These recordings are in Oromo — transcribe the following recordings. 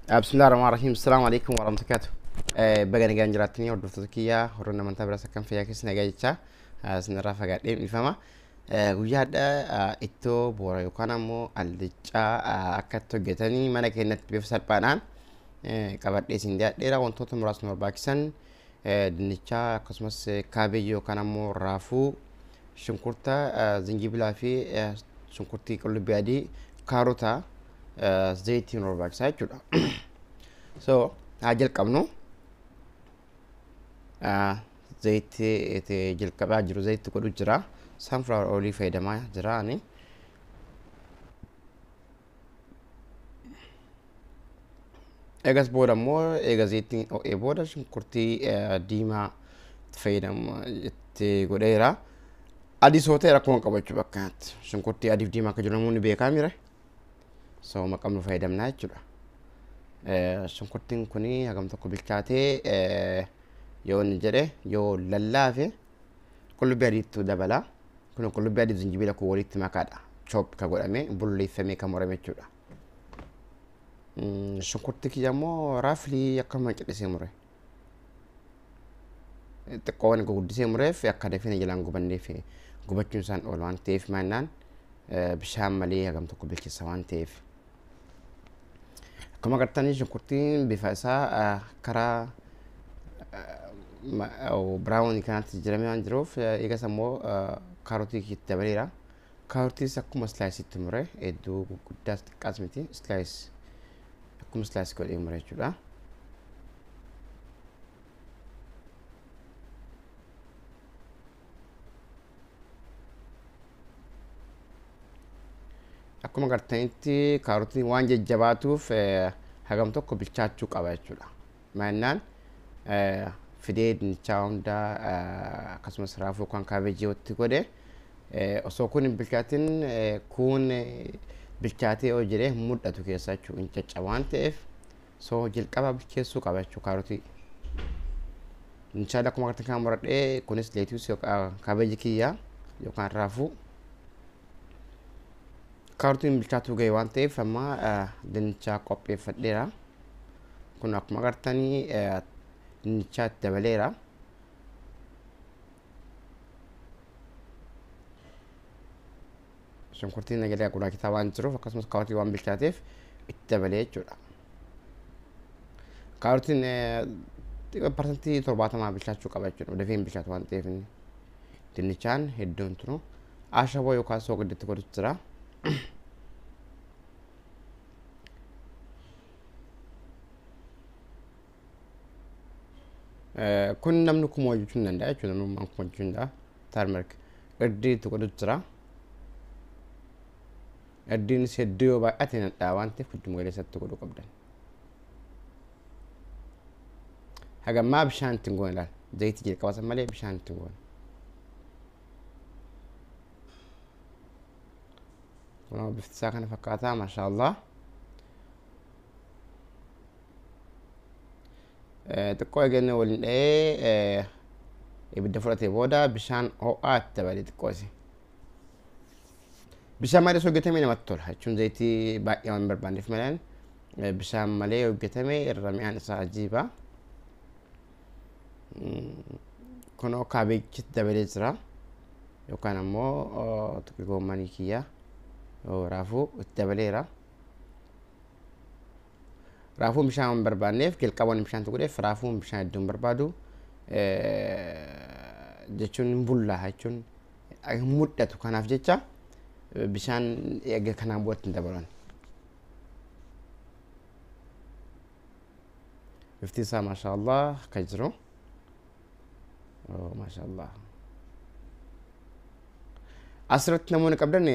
Bismillahirrahmanirrahim. Assalamu alaikum warahmatullahi wabarakatuh. Baga nagaan jiraattanii hordoftoota kiyyaa hordoftoota amantaa biraas akkam fayyaa keessa nagaa jechaa isinirraa fagaadhee dhiifama. Guyyaa har'aa ittoo boora yookaan ammoo allichaa akka itti hojjetanii mana keenyatti bifa salphaadhaan qabadhee isin dhiyaadheera. Wantoota muraasni barbaachisan dinnichaa akkasumas kaabeejii yookaan ammoo raafuu, shunkurta, zinjibilaa fi shunkurtii qullubbii adii, kaarota, zayitiin barbaachisaa jechuudha. So haa jalqabnu. Zayitii jalqabaa jiru zayitii godhu jira. Sunflower oilii fayyadamaa jira ani. Eegas booda immoo eega zayitiin ho'ee booda shunkurtii diimaa fayyadamu itti godheera. Adii soo ta'e rakkoo hin qabu jechuudha bakka kanatti. Shunkurtii adiif diimaa akka jiru namoonni beekaa mire. Sooma qabnu fayyadamnaa jechuudha. Shunkurtiin kun hagam tokko bilchaatee yoo inni jedhe yoo lallaafe qullubbii adiitu dabala. Kun qullubbii adii zinjibila kun walitti makaadha. Chop ka godhame bulleeffamee kan murame jechuudha. Shunkurtii kiyya immoo raafilii akkuma cidhisee mure. Xiqqoo waan guddisee mureef akka dafee jalaan gubanneef gubachuun isaan oolu waan ta'eef maannaan bishaan malee hagam tokko bilcheessa waan ta'eef. Akkuma agartanii shunkurtiin bifa isaa karaa biraawunii kanatti jijjiiramee waan jiruuf eegas ammoo kaarotii itti dabaleera. Kaarotiis akkuma islaayisitti mure hedduu guddaas xiqqaas miti islaayis akkuma islaayis godhee mure jechuudha. Akkuma agartanitti kaarotiin waan jajjabaatuuf hagam tokko bilchaachuu qaba jechuudha. Maannaan fidee dinnichaa hundaa akkasumas raafuu yookaan kaabeejii walitti godhe osoo kun hin bilchaatin kun bilchaatee yoo jedhee mul'atu keessa jechuudha hin caccaba waan ta'eef soo jalqaba bilcheessuu qaba jechuudha kaarotii. Dinnichaa akkuma agartan kan muradhee kunis leetuus yookaan kaabeejii kiyyaa yookaan raafuu. Kaarotiin bilchaatuu ga'e waan ta'eef amma dinnichaa qopheeffadheera. Kun akkuma agartanii dinnichaa itti dabaleera. Shunkurtiin nagalee gurraachisaa waan jiruuf akkasumas kaarotii waan bilchaateef itti dabalee jechuudha. Kaarotiin 70% bilchaachuu qaba jechuudha. Dafee hin bilchaatu waan ta'eef inni. Dinnichaan hedduun tunu ashaboo yookaan soogidditti godhutu jira. Kun namni kuma hojjechuu hin danda'a jechuudha. Namni kuma hojjechuu hin danda'a. Turmeric irdii itti godhutu jira. Irdiinis hedduu yoo baay'ate nadhaa waan ta'eef gidduma galeessatti godhuu qabdan. Hagammaa bishaan ittiin goone ilaala. Zayitii jalqaba san malee bishaan ittiin goone. Kunoo bifti isaa kana fakkaataa maashaallah. Xiqqoo eegannee waliin dha'ee ibidda fudhatee booda bishaan ho'aa itti dabalee xiqqoo isi. Bishaan malee osoo hojjetame namatti tola jechuun zayitii baay'ee waan hin barbaanneef malee bishaan malee hojjetame irra mi'aan isaa ajiiba. Kunoo kaabeejitti dabalee jira yookaan ammoo xiqqoo goommanii kiyya raafuu itti dabaleera. Raafuun bishaan waan barbaanneef jalqaba waan bishaan godheef raafuun bishaan hedduu hin barbaadu jechuun hin bullaa jechuun hin mul'atu kanaaf jecha bishaan eega kanaan booda hin dabalan. Bifti isaa maashaallah akka jiru. Maashaallah. Asirratti namoonni qabdan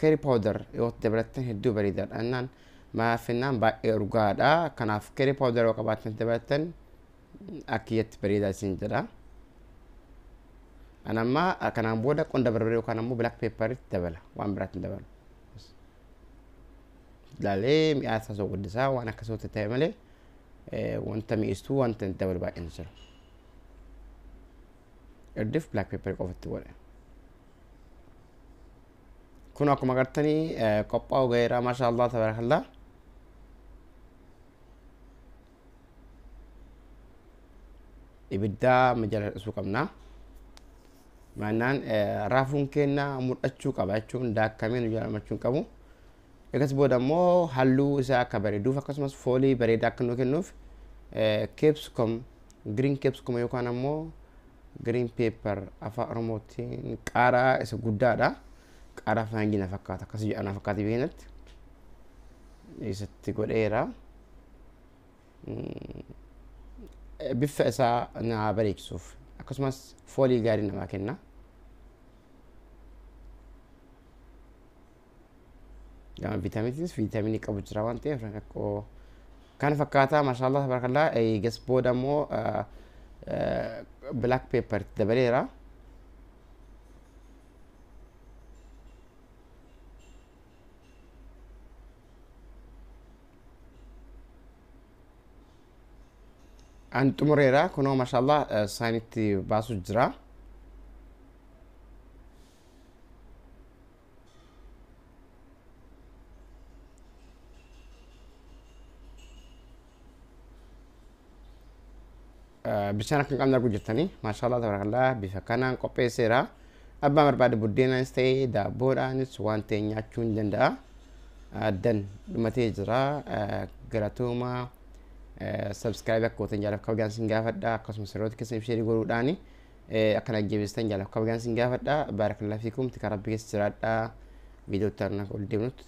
curry powder yoo dabalattan hedduu bareedaadha. Innaan maafinnaan baay'ee urgaadha. Kanaaf curry powder yoo qabaattan dabalattan akkiyyatti bareedaa isin jedha. Ani amma kanaan booda qonda barbaree yookaan ammoo black pepper itti dabala waan biraatti hin dabalu. Laalee mi'aa isaa soo guddisaa waan akkasii ta'e malee wanta mi'eessituu wanta hin dabalu baay'een jiru. Irdiif black pepper qofatti godhe. Kun akkuma agartanii qophaa'u ga'eera maashaallah tabarakallah. Ibiddaa majala hir'isuu qabna. Maannaan raafuun keenya mul'achuu qaba jechuun daakkamee nu jaalamachuu hin qabu. Egas booda immoo halluu isaa akka bareeduuf akkasumas foolii bareedaa akka nu kennuuf capsicum, green capsicum yookaan ammoo green pepper afaan Oromootiin qaaraa isa guddaadha. Qaaraa faranjii na fakkaata, akkas jedha na fakkaata biyya keenyatti. Isatti godheera. Bifa isaa na bareechisuuf akkasumas foolii gaarii namaa kenna. Gama viitaaminiitis viitaaminii qabu jira waan ta'eef rakkoo kana fakkaata. Maashaallah, tabarakallah. Eegas booda immoo black pepper itti dabaleera. An xumureera kunoo, maashaallah, saanitti baasu jira. Bishaan akka hin qabne arguu jirtanii, maashaallah, tabarakallah, bifa kanaan qopheesseera. Abbaan barbaade buddeenaanis ta'ee daabboodhaanis waan ta'e nyaachuu ni danda'a. Dan dhumatee jira. Galatooma, subscribe akka gootan jaalaaf kabajaan sin gaafadha. Akkasumas yeroo keessan share godhuudhaani akka naggeesstan jaalaaf kabajaan sin gaafadha. Baarakallahu fiikum, tika rabbi keessa jiraadha. Viidiyoo itti aanu ol deemnutti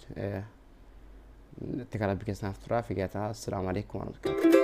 tika rabbi keessa naaf tura. Figataa. Assalaamu alaikum warahmatullahi.